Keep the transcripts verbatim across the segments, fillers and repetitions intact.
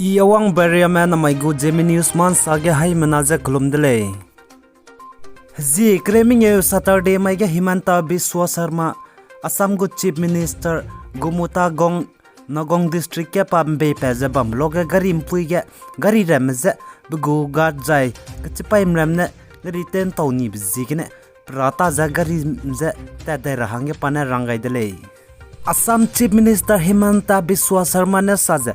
I Awang Beriame namai gu Zeme News mansa ge haimena ze kelum de lei. Zi kereu mengeu Saturday mai ge Himanta Biswa Sarma, Assam gu Chief Minister, Gomotagong, Nagaon District ge pa mbeipat ze bam lo ge gari mpui ge, gari ramme ze, pe gu guard zai, kechipaîmram ne, gari tew'ntau nibe ziegene, pe ra ta ze gari ze tat dai ra hangge pa ne rang gai de lei. Assam Chief Minister Himanta Biswa Sarma ne sa ze,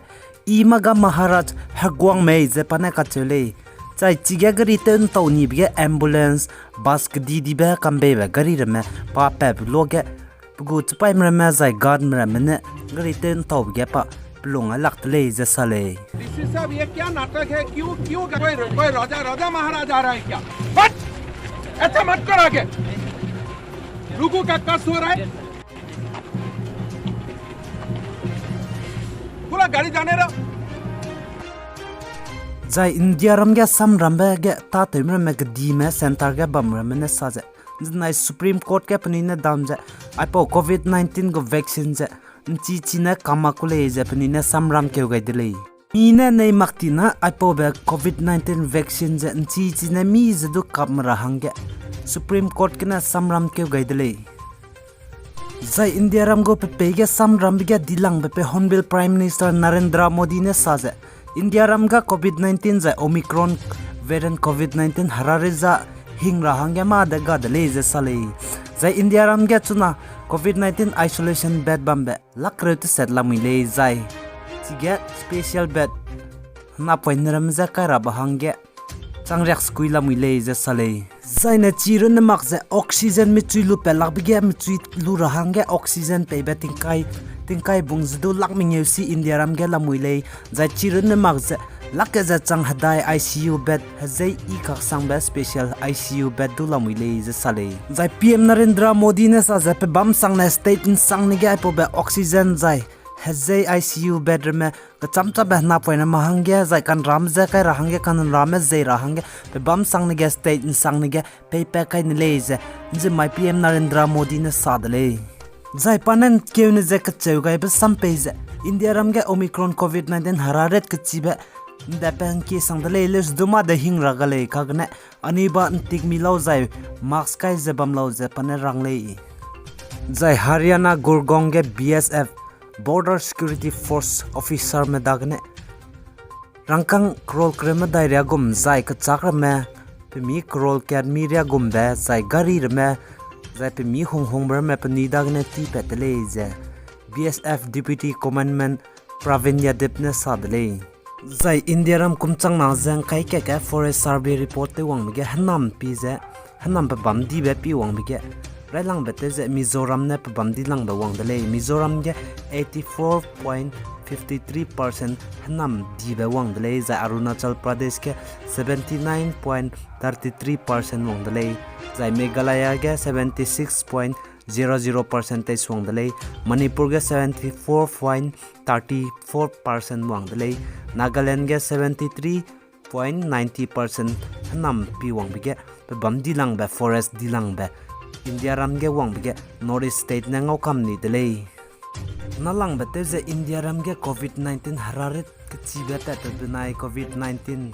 I Maga Maharaj heguang mei ze pa ne kacheu lei. Zai chige gari tew'ntau nibe ge ambulance, bus kedidibe kambeibe gari ramme pa patbe lo ge, pe gu chipaîmramme zai guardme ramme ne gari tew'ntaube ge pa pelung a lak de lei ze sa lei. DC साहब, ये क्या नाटक है? क्यों, क्यों कोई, कोई राजा, राजा महाराजा आ रहा है क्या? बट ऐसा मत करो आगे। लोगों का कष्ट हो रहा है। पूरा गाड़ी जाने दो। Zai Indiaram ge samrambe ge tâtewme ramme kedime centre ge bamramme ne sa ze, zenai Supreme Court ge penui ne dam ze, aipau Covid nineteen gu vaccine ze, nchi chine kam mak ku lei ze penui ne samram keu gai de lei. Mi ne nei mak ti na aipaube Covid nineteen vaccine ze nchi chine mi ze du kapme ra hangge Supreme Court gene samram keu gai de lei. Zai Indiaram gu pe pei ge samrambe ge dilangbe pe Honourable Prime Minister Narendra Modi ne sa ze, Indiaram ga Covid nineteen zai Omicron variant Covid nineteen herarit za hing ra hangge mâ de ga de lei ze sa lei. Zai Indiaram ge chuna Covid nineteen isolation bed bambe lak kereu teset lamui lei zai, chige special bed hena poine ramme je kai rabe hangge chang riak sekui lamui lei ze sa lei. Zaine chi runne mak ze oxygen michui lu pat lakbe ge michui lu ra hangge oxygen peibe tingkai, tingkai bung ze du lak mengeu si Indiaram ge lamui lei. Zai chi runne mak ze lak ke ze chang hedai I C U bed hezei i kaksangbe special I C U bed du lamui lei ze sa lei. Zai P M Narendra Modi ne sa ze pe bam sangne state nsangne ge aipaube oxygen zai hezei I C U bed ramme kechamchabe hena poine ma hangge zai kanrame je kai ra hangge kanrame zei ra hangge pe bam sangne ge state nsangne ge peipat kai ne lei ze nzimai P M Narendra Modi ne sa de lei. Zai pa ne keune ze kecheu gaibe sam pei ze Indiaram ge Omicron Covid nineteen herarit kechibe ndepe ngkie sang de lei, leuse du mâ de hing ra ga lei kagene anui ba ntik mi lau zai mask kai ze bam lau ze pa ne rang lei. Zai Haryana Gurgaon ge B S F, Border Security Force officerme dagene rangkâng crore kereu medai riagum zai kechâk ramme, pemi crore kat mi riagumbe zai gari ramme, zai pemi hunghungbe ramme penui dagene tipat de lei ze B S F Deputy Commandant Pravin Yadav ne sa de lei. Zai Indiaram kum changna ze ngkai kat ge Forest Survey report tew wangbe ge henam pi ze, henam pe bam dibe pi wangbe ge railangbe tew ze Mizoram ne pe bam dilangbe wang de lei. Mizoram ge eighty four point fifty three percent henam dibe wang de lei, zai Arunachal Pradesh ge seventy nine point thirty three percent wang de lei, zai Meghalaya ge seventy six point zero zero percent teisuang de lei, Manipur ge seventy four point thirty four percent wang de lei, Nagaland ge seventy three point ninety percent henam pi wangbe ge pe bam dilangbe forest dilangbe Indiaram ge wangbe ge North East state ne ngaukam ni de lei. Nalangbe tew ze Indiaram ge Covid nineteen herarit kechibe patbe benai Covid nineteen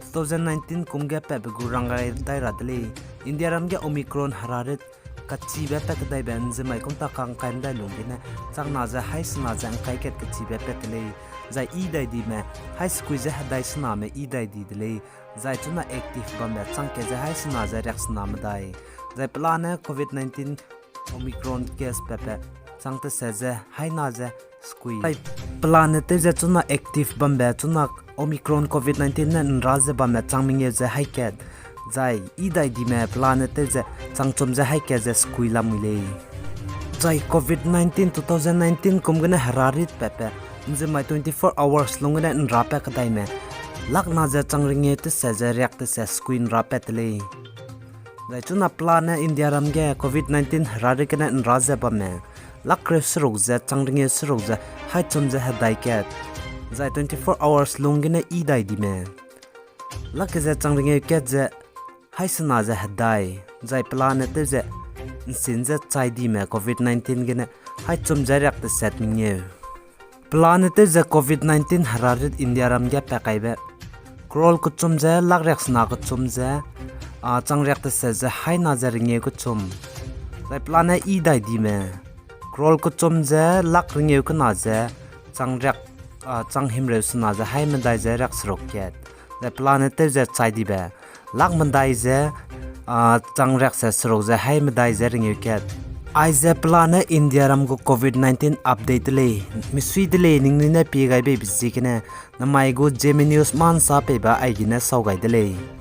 two thousand nineteen kum ge patbe gu ranggai dai ra de lei. Indiaram ge Omicron herarit kechibe pat kedaibe nzemai kum ta kangkai medai lung gene changna ze haî sena ze ngkai kat kechibe pat de lei. Zai i dai dime haî sekui ze hedai sename i dai di de lei. Zai chuna active bambe chang kat ze haî sena ze riak sena medai. Zai pelane Covid nineteen Omicron case patbe chang tese ze haî na ze sekui. Zai pelane tew ze chuna active bambe chuna Omicron Covid nineteen ne nra ze bamme chang mengeu ze haî kat. Zai i dai dime pelane tew ze changchum ze haî kat ze sekui lamui lei. Zai Covid nineteen two thousand nineteen kum gene herarit patbe nzemai twenty four hours lung gene nra pat kedaime lakna ze chang rengeu tese ze riak tese sekui nra pat de lei. Zai chuna pelane Indiaram ge Covid nineteen herarit gene nra ze bamme lak kereu seruk ze chang rengeu seruk ze haî chum ze hedai kat. Zai twenty four hours lung gene i dai dime lak ke ze chang rengeu kat ze haî sena ze hedai. Zai pelane tew ze nsin ze chai dime Covid nineteen gene haî chum ze riak teset mengeu. Pelane tew ze covid nineteen herarit India ram ge pa kaibe. Crore kechum ze lak riaksena kechum ze, a, chang riak tese ze haina ze rengeu kechum. Zai pelane i dai dime. Crore kechum ze lak rengeu kena ze, chang riak, a, chang himreu sena ze hai medai ze riak seruk kat. Zai pelane tew ze chai dibe. Lak medai ze, a, chang riak se seruk ze hai medai ze rengeu kat. Aize pelane India ram gu covid nineteen update de lei. Misui de lei ningnui ne pie gai beibe ziegene, namai gu Zeme News ma nsa peiba aigene sau gai de lei.